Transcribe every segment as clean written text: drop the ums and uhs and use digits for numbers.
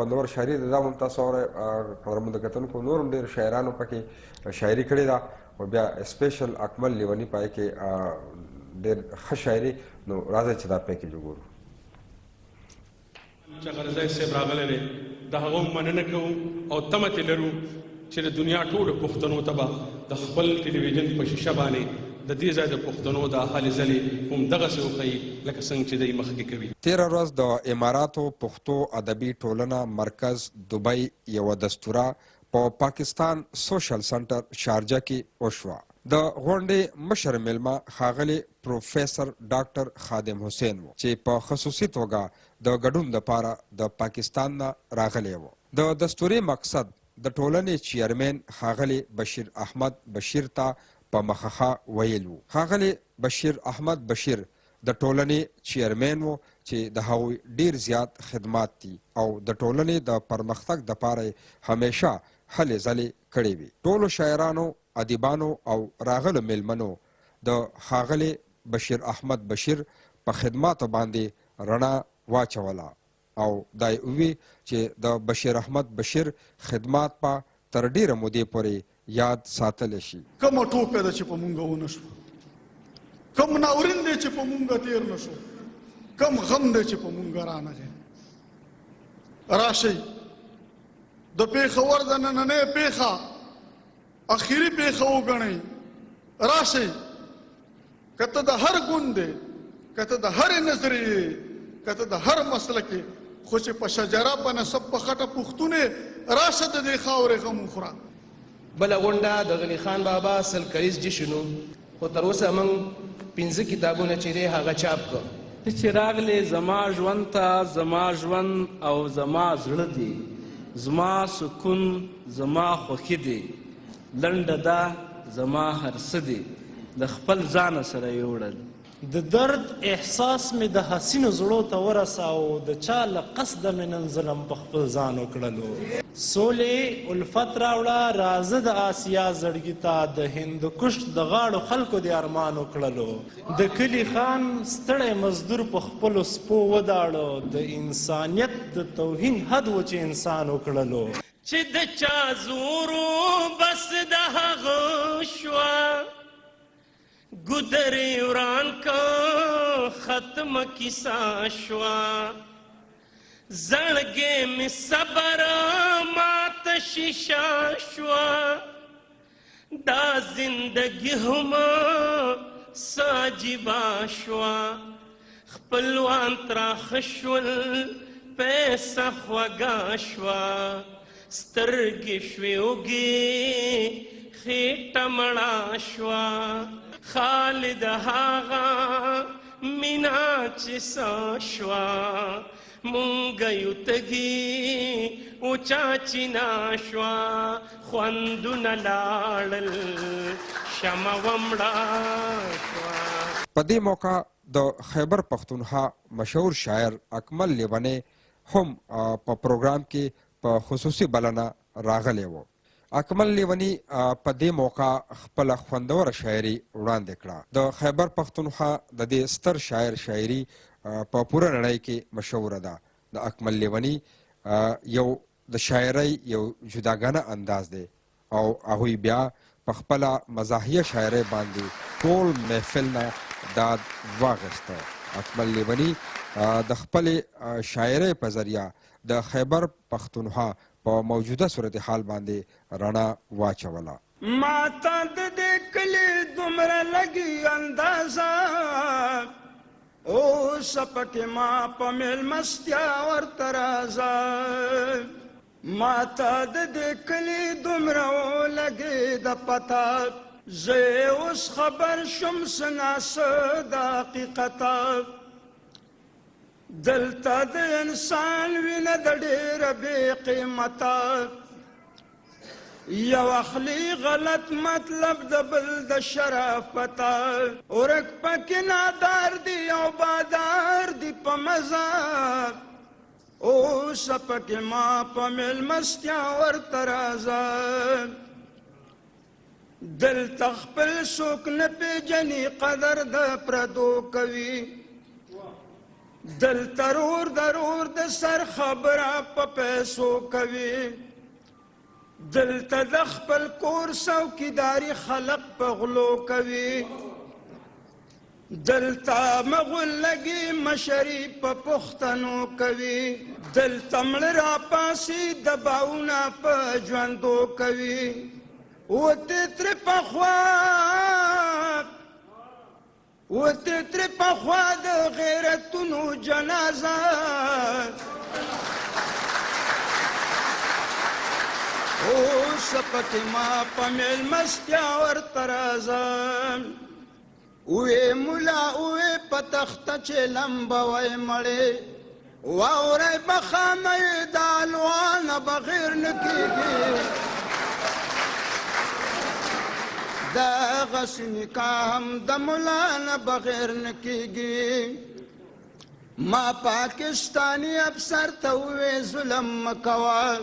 خوندور شاعري ده، دا هم تاسو اورئ. قدرمندو کتونکو، نور هم ډېرو شاعرانو پکې شاعري کړې ده، خو بیا سپیشل اکمل لیوني پای کې ډېر ښه شاعري. نو راځئ چې دا پیکج وګورو. چې غرزی صاحب راغلی دی، د هغه هم مننه کوو او تمه ترې لرو چې د دنیا ټولو پښتنو ته به د خپل ټلویزیون په شیشه باندې د دې ځای د پښتنو دا هلې ځلې هم دغسې وښیي لکه څنګه چې دی مخکې کوي. تېره ورځ د اماراتو پښتو ادبي ټولنه مرکز دوبۍ یوه دستوره په پاکستان سوشل سنټر شارجه کې وشوه. د غونډې مشر مېلمه ښاغلی پروفیسر ډاکټر خادم حسین و چې په خصوصي توګه د ګډون لپاره د پاکستان نه راغلی و. د دستورې مقصد د ټولنې چیئرمین ښاغلي بشیر احمد بشیر ته په مخه ښه ویل وو. ښاغلی بشیر احمد بشیر د ټولنې چیئرمین و چې د هغوی ډیر زیات خدمات دي او د ټولنې د پرمختګ دپاره یې همیشه هلې ځلې کړې وې. ټولو شاعرانو، ادیبانو او راغلو میلمنو د ښاغلي بشیر احمد بشیر په خدماتو باندې رڼا واچوله او دا یې ووی چې د بشیر احمد بشیر خدمات به تر ډېره مودې پورې یاد ساتل شي. کومه ټوکه ده چې په مونږ ونه شوه، کوم ناورین دی چې په مونږ تیر نه شو، کوم غم دی چې په مونږ رانغی. راشئ د پېښور د نننۍ پېښه اخري پېښه وګڼئ. راشئ، که ته د هر ګوند دی، که ته د هرې نظریې، که ته د هر مسلک، خو چې په شجره په نسب په خټه پښتون یې، راشه د دې خاورې غم وخوره. بله غونډه د غني خان بابا 100 کلیز جشن و، خو تر اوسه موږ 5 کتابونه چې دی هغه چاپ کړ. ته چې راغلې زما ژوند ته، زما ژوند او زما زړه دی، زما سکون زما خوښي دی، لنډه ده زما هر څه دی، له خپل ځانه سره یوړل. د درد احساس مې د حسینو زړو ته ورساو، د چا له قصده مې نن ظلم په خپل ځان وکړلو. سولې الفت راوړه راځه د آسیا زړګي ته، د هندوکش د غاړو خلکو دې ارمان وکړلو. د کلي خان ستړی مزدور په خپلو سپو وداړو، د انسانیت د توهین حد و چې انسان وکړلو. چې د چا زورو بس د هغه شوه، ګودرې وران که ختمه کیسه شوه، زړګی مې صبر ماته شیشه شوه، دا زندګي هم څه عجیبه شوه، خپلوان تراخه شول پیسه خوږه شوه، سترګې شوې اوږې خېټه مړه شوه، خالد هغه مینا چې څه شوه، مونږ یو تږي او چا چې نه شوه، خوندونه لاړل شمع ومړه شوه. په دې موقع د خیبر پښتونخوا مشهور شاعر اکمل لیونی هم په پروګرام کې په خصوصي بلنه راغلی و. اکمل لیوني په دې موقع خپله خوندوره شاعري وړاندې کړه. د خیبر پښتونخوا د دې ستر شاعر شاعري په پوره نړۍ کې مشهوره ده. د اکمل لیوني یو د شاعرۍ یو جداګانه انداز دی او هغوی بیا په خپله مزاحیه شاعرۍ باندې ټول محفل نه داد واخیسته. اکمل لیوني د خپلې شاعرۍ په ذریعه د خیبر پښتونخوا په موجوده صورتحال باندې رڼا واچوله. ما ته د دې کلي دومره لږي اندازه، اوس پکې ما په مېلمستیا ورته راځه. ما ته د دې کلي دومره ولګېده پته، زه یې اوس خبر شوم څه ناڅه د حقیقته. دلته د انسان وینه د ډېره بې قیمته، یو اخلي غلط مطلب د بل د شرافته، ورک پکې نادار دی او بادار دی په مزه، اوس پکې ما په مېلمستیا ورته راځه. دلته خپل څوک نه پېژني قدر د پردو کوي، دلته رور د رور د سر خبره په پیسو کوي. دلته د خپل کور څوکیداري خلق په غلو کوي. دلته مغول لګي مشري په پښتنو کوي. دلته مړه راپاسي د باونه په ژوندو کوي. وته تر پخوا وته تر پخوا د غیرتونو جنازه. اوس پکې ما په مېلمستیا ورته راځه. وې ملا وې په تخته چې لمبه وای مړې، واورئ به خامۍ د الوانه بغیر نه کېږي. دغسې نکاح هم د ملا نه بغیر نه کېږي. ما پاکستاني افسر ته ووې ظلم مه کوه.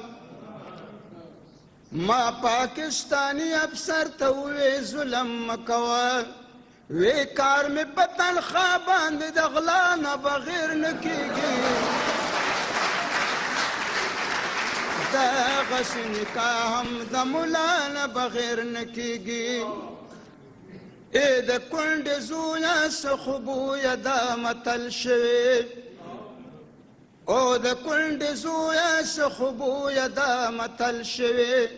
ما پاکستاني افسر ته ووې ظلم مه کوه. وې کار مې په تنخوا باندې د غلا نه بغیر نه کېږي. دغسې نکاح هم د ملا نه بغیر نه کېږي. ای د کونډې زویه څه خوبویه دا متل شوی. او د کونډې زویه څه خوبویه دا متل شوی.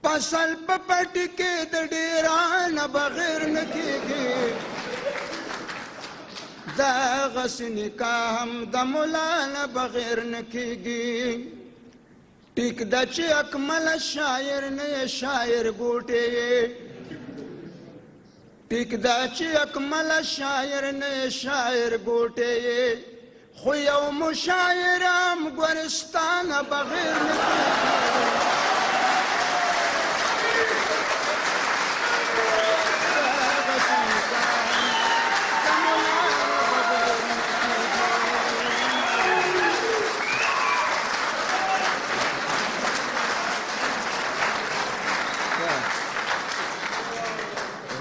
فصل په پټي کې د ډېرانه بغیر نه کېږي. دغسې نکاح هم د ملا نه بغیر نه کېږي. ټیک ده چې اکمل شاعر نه یې شاعر ګوټې یې. ټیک ده چې اکمل شاعر نه یې شاعر ګوټې یې. خو یو مشاعره هم ګورې ستا نه بغیر نه کېږي.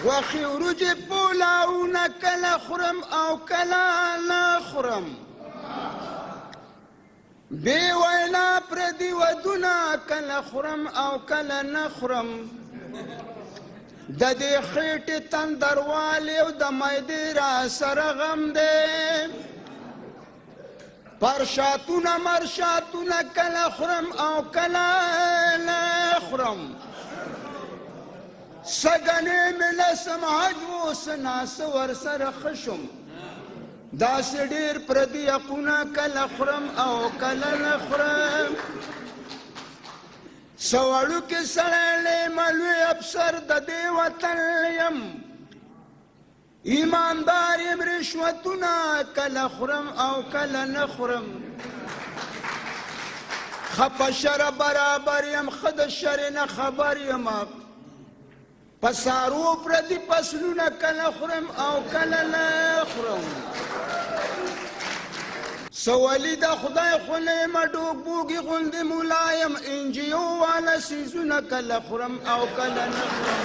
غوښې وریجې پولاوونه کله خورم او کله نه خورم. بې وینا پردي ودونه کله خورم او کله نه خورم. د دې خېټې تندروالی او د معدې را سره غم دی. پرشاتونه مرشاتونه کله خورم او کله نه خورم. سږنی مې لسم حج و، څه ناڅه ورسره ښه شوم. داسې ډېر پردي حقونه کله خورم او کله نه خورم. څه وړوکی سړی یم، لوی افسر د دې وطن یم. ایماندار یم، رشوتونه کله خورم او کله نه خورم. ښه په شرع برابر یم، ښه د شرع نه خبر یم. په سارو پردي فصلونه کله خورم او کله نه خورم. څه ولي د خدای خو نه یم، ډوک بوګي غوندې ملا یم. انجیو والا څیزونه کله خورم او کله نه خورم.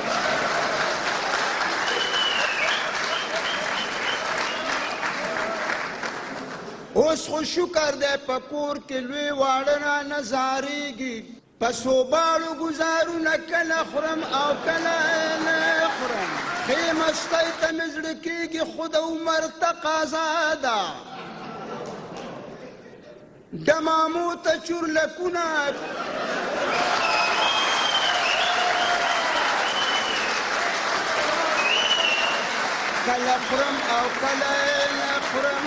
اوس خو شکر دی په کور کې لوی واړه رانه ځارېږي. په څوباړو ګزارونه کله خورم او کله نه خورم. ښې مستۍ ته مې زړه کېږي، خو د عمر تقاضا ده. دمامو ته چورلکونه کله خورم او کله نه خورم.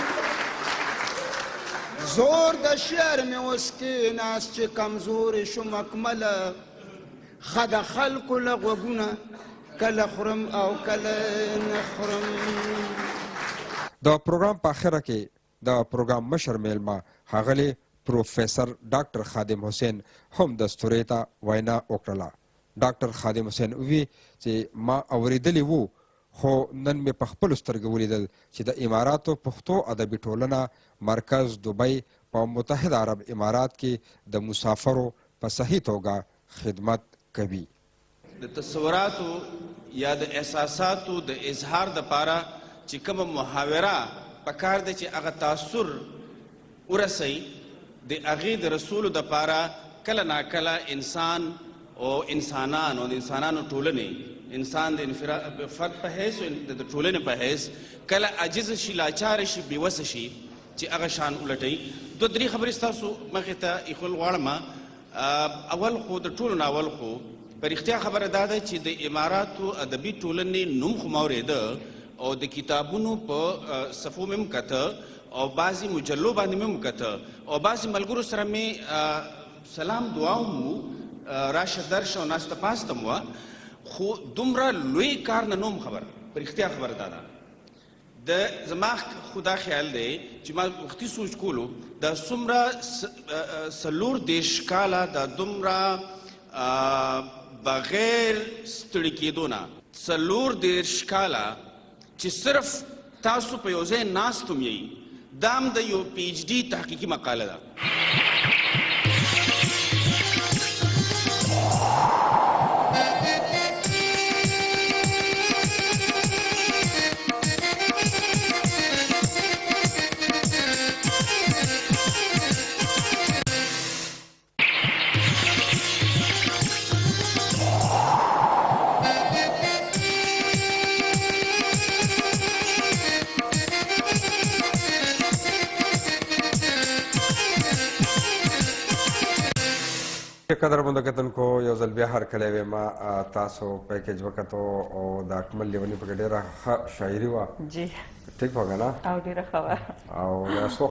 زور د شعر مې اوس کېناست چې کمزورې شوم اکمله. ښه د خلکو له غوږونه کله خورم او کله نه خورم. د پروګرام په اخره کې د پروګرام مشر میلمه ښاغلی پروفیسر ډاکټر خادم حسین هم دستورې ته وینا وکړله. ډاکټر خادم حسین ووی چې ما اوریدلی وو، خو نن مې په خپلو سترګو ولیدل چې د اماراتو پښتو ادبي ټولنه مرکز دوبۍ په متحده عرب امارات کې د مسافرو په صحیح توګه خدمت کوي. د تصوراتو یا د احساساتو د اظهار د پاره چې کومه محاوره پکار ده چې هغه تاثر ورسوي، د هغې د رسولو دپاره کله ناکله انسان او انسانان او د انسانانو ټولنې، انسان د فرد په حیث او د ټولنې په حیث کله عاجز شي، لاچاره شي، بې وسه شي چې هغه شان ولټوي. دوه درې خبرې ستاسو مخې ته ایښول غواړم. اول خو د ټولو نه اول خو په رښتیا خبره دا ده چې د اماراتو ادبي ټولنې نوم خو ما اورېده او د کتابونو په صفو مې هم کته او بعضې مجلو باندې مې هم کته او بعضې ملګرو سره مې سلام دعا هم وو، راشه درشه او ناسته پاسته هم وه، خو دومره لوی کار نه نه وم خبر. په رښتیا خبره دا ده، د زما خو دا خیال دی چې ما وختي سوچ کولو دا څومره 34 کاله دا دومره بغیر ستړي کېدو نه 34 کاله چې صرف تاسو په یو ځای ناست هم یئ، دا هم د یو پی ایچ ډي تحقیقي مقاله ده. قدرمندو کتونکو یو ځل بیا هرکلی وایم. تاسو پیکیج وکتو او د اکمل لیوني پکې ډېره ښه شاعري وه. جی ټیک وه که نه؟ او ډېره ښه وه. او د څو